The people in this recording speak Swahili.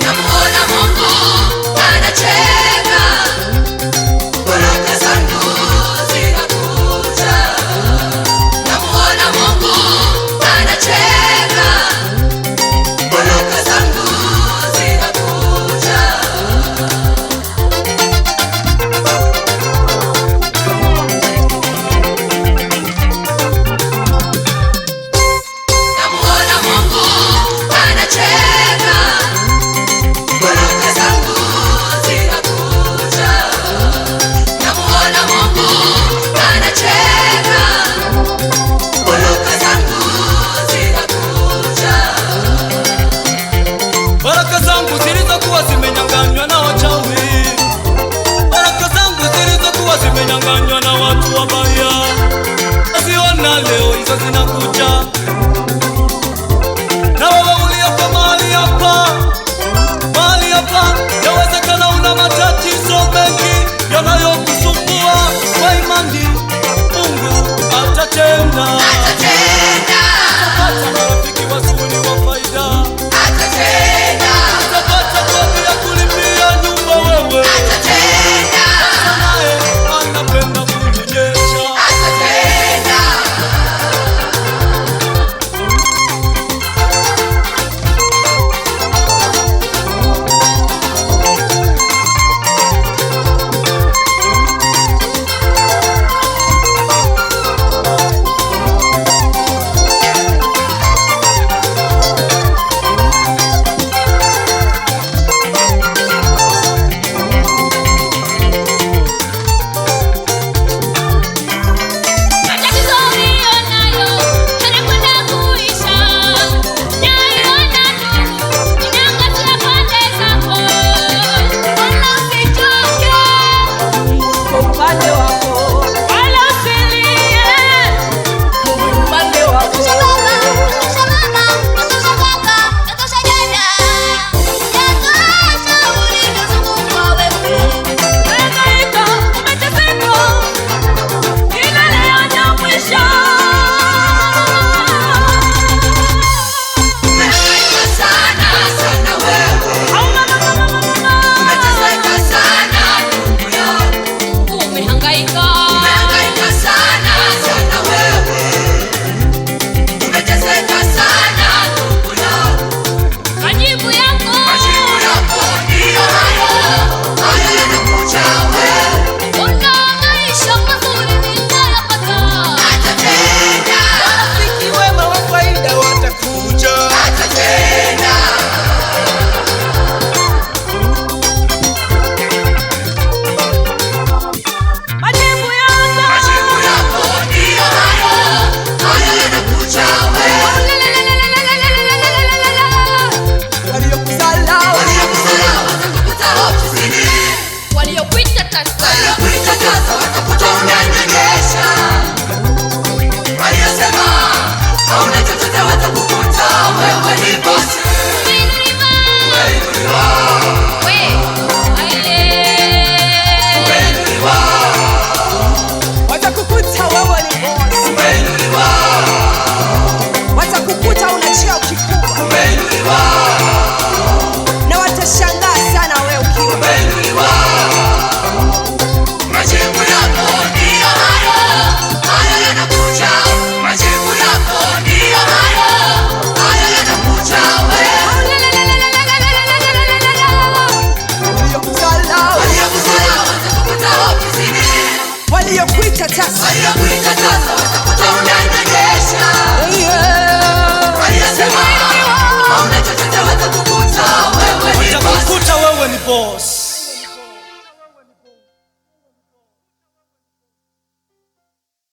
Namuona Mungu anacheka, baraka zangu zinakuja. Namuona Mungu anacheka, baraka zangu zinakuja. Namuona Mungu anacheka, baraka zangu zinakuja. Namuona Mungu anacheka, baraka zangu zinakuja. Baraka zangu zilizokuwa zimenyang'anywa na wachawi, baraka zangu zilizokuwa zimenyang'anywa na watu wabaya, naziona leo hizo zinakuja. Na wewe uliyoko mahali hapa, mahali hapa, yawezekana una matatizo mengi yanayokusumbua. Kwa imani Mungu atatenda. Atatenda, Utapata marafiki wazuri wa faida, atatenda, utapata kodi ya kulipia nyumba wewe. atatenda, Naye anapenda kunyonyesha. atatenda. Matatizo uliyonayo yanakwenda kuisha, naiona nuru inaangazia pande zako. Wala usichoke, Mungu upande wako, wala usilie. Mungu upande wako. Yatosha baba, yatosha mama, yatosha kaka, yatosha dada, yatosha ulivyozungukwa wewe. Umehangaika, umeteseka, ila leo ndio mwisho. Umehangaika sana sana wewe, umeteseka sana ndugu yangu. Umehangaika, Umehangaika sana sana wewe, umeteseka sana ndugu yangu. majibu yako Majibu yako ndiyo hayo, hayo yanakuja wewe. una maisha mazuri nitayapata. Atatenda, Rafiki wema wa faida watakuja. atatenda. Majibu yako Majibu yako ndiyo hayo, hayo yanakuja wewe. waliokudharau Waliokusalama watakukuta ofisini. Waliokuita tasa Waliokuita tasa watakuta unanyonyesha. Waliosema hauna chochote watakukuta wewe ni bosi. umeinuliwa, Umeinuliwa, we aile umeinuliwa, watakukuta wewe ni boss, umeinuliwa, watakukuta una cheo kikubwa. umeinuliwa.